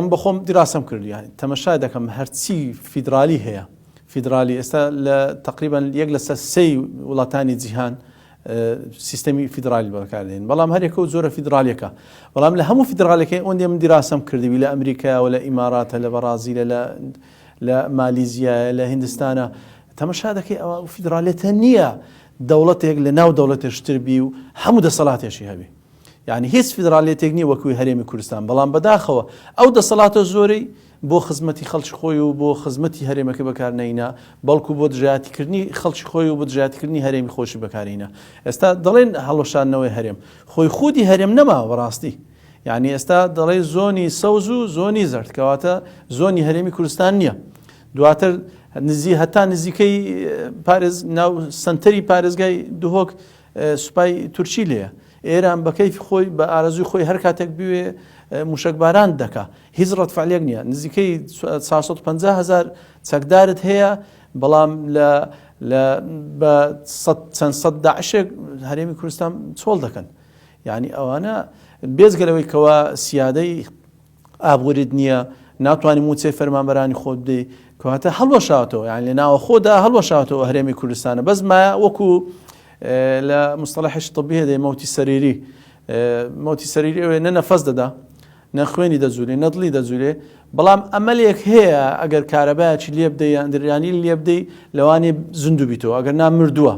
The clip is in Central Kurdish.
من بەخۆم دیراسەم کرد، یانی تەمەشا دەکەم هەرچی فیدرالی هەیە، فیدرالی ئێستا لە تقریبا یەک لەسەر سێی وڵاتانی جیهان سیستەمی فیدرالی بەکاردێن، بەڵام هەرێکە و جۆرە فیدرالیەکە، بەڵام لە هەموو فیدرالیەکەی ئەوەندێ من دیراسەم کردبی لە ئەمریکا و لە ئیماراتە، لە بەڕازیلە، لە مالیزیایە، لە هیندستانە، تەمەشا دەکەی ئەوە فیدرالیەتە نییە دەوڵەتێک لە ناو دەوڵەتێشتر بی و هەموو دەسەڵاتێکی هەبی. یانی هیچ فیدرالیەتێک نییە وەکوی هەرێمی کوردستان، بەڵام بەداخەوە ئەو دەسەڵاتە زۆرەی بۆ خزمەتی خەڵکی خۆی و بۆ خزمەتی هەرێمەکە بەکار نەینا، بەڵکو بۆ دژایەتیکردنی خەڵکی خۆی و بۆ دژایەتیکردنی هەرێمی خۆشی بەکارهینا. ئێستا دەڵێن هەڵوەشاندنەوەی هەرێم، خۆی خودی هەرێم نەماوە بەڕاستی. یانی ئێستا دەڵێ زۆنی سەوز و زۆنی زەرد، کەواتە زۆنی هەرێمی کوردستان نییە. دواتر نزی هەتا نزیکەی پارێز ناو سەنتەری پارێزگای دهۆک سوپای تورکی لێیە. ئێران بە کەیفی خۆی بە ئارەزووی خۆی هەر کاتێک بوێ موشەکباران دەکا، هیچ ڕەدفعلێک نییە. نزیکەی 450 هزار چەکدارت هەیە، بەڵام لە لە بە چەند سەد داعشێک هەرێمی کوردستان چۆڵ دەکەن. یعنی ئەوانە بێجگە لەوەی کەوا سیادەی ئابووریت نییە، ناتوانی مووچەی فەرمانبەرانی خۆت بدەی، کەواتە هەڵوەشاوەتەوە، یان لە ناوەخۆدا هەڵوەشاوەتەوە هەرێمی کوردستانە، بەس مایە وەکو لە مستەڵەحیش طبی هەیە مەوتی سەریری، مەوتی سەریری ئەوێ نە نەفەس دەدا، نە خوێنی دەجوولێ، نە دڵی دەجوولێ، بەڵام ئەمەلێک هەیە ئەگەر کارەبایەکی لێ بدەی یان دریانی لێ بدەی لەوانەیە زیندوو بیتەوە، ئەگەر نا مردووە.